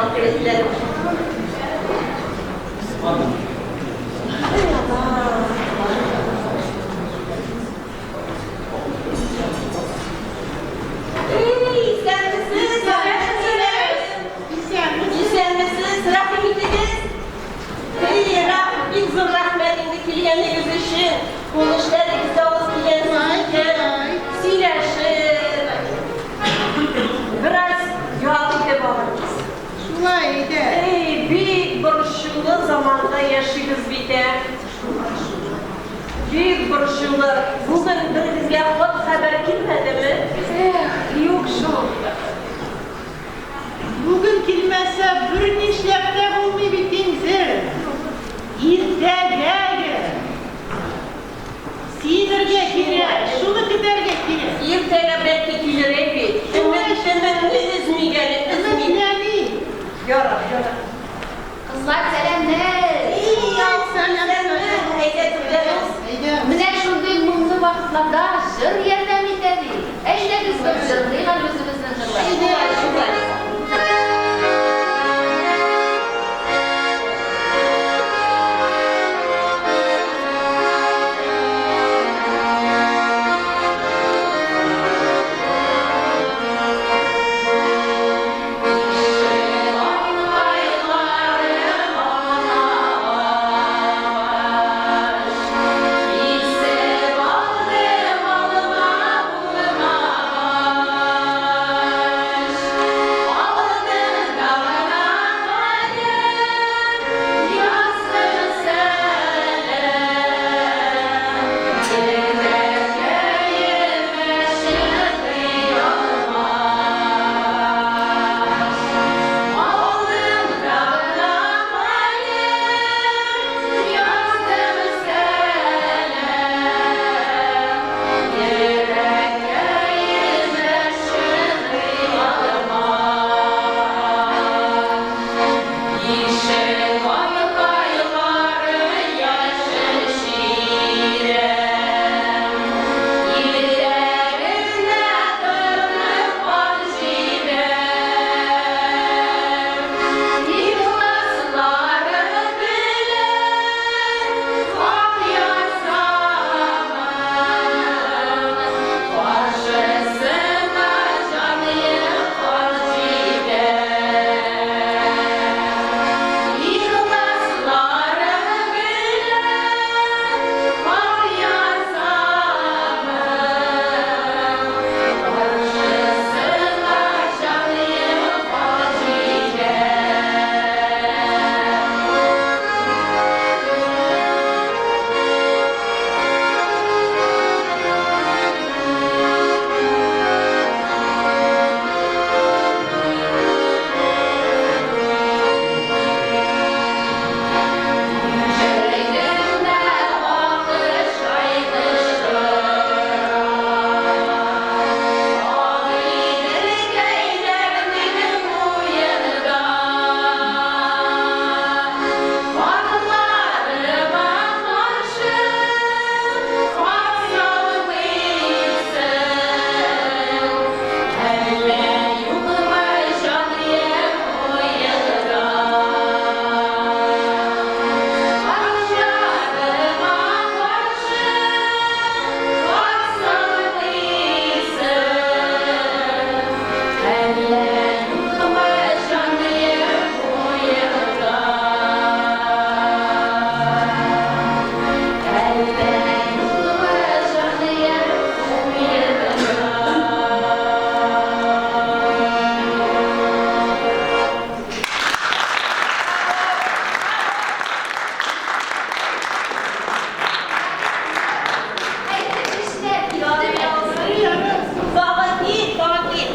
Мәгъфирәтләр. Эй, исәнмесез, исәнмесез, рәхим итегез. Эй, бик зур рәхмәт инде килгәнегез өчен. Кул эшләрегез дә алып килгәнсез икән. Сөйләшеп, бераз ял итеп алырбыз. Шулай, әйдә. Эй, бик борчулы заманда яшибез бит, ә. Бик борчулы. Бүген берегезгә хат-хәбәр килмәдеме? Эх, юк шул. Бүген килмәсә, бернишләп тә булмый бит инде. Иртәгә гә. Синергә кирәк, шуны көтәргә кирәк. Иртәгә бәлки килер бит. Өмет, өметне өзмик әле, өзмик. Өметләник. Ярар, ярар. Кызлар, сәламнәр! Сәлам, әйдә, түрдән уз. Әйдә. Менә шундый моңлы вакытларда җыр ярдәм итә бит. Әйдәгез бер җырлыйк әле үзебезнең җырларны. Шулай, шулай. Әйдә, эшләп киттеме? Тагын кил, тагын кил.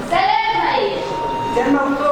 Сәлам, Наил!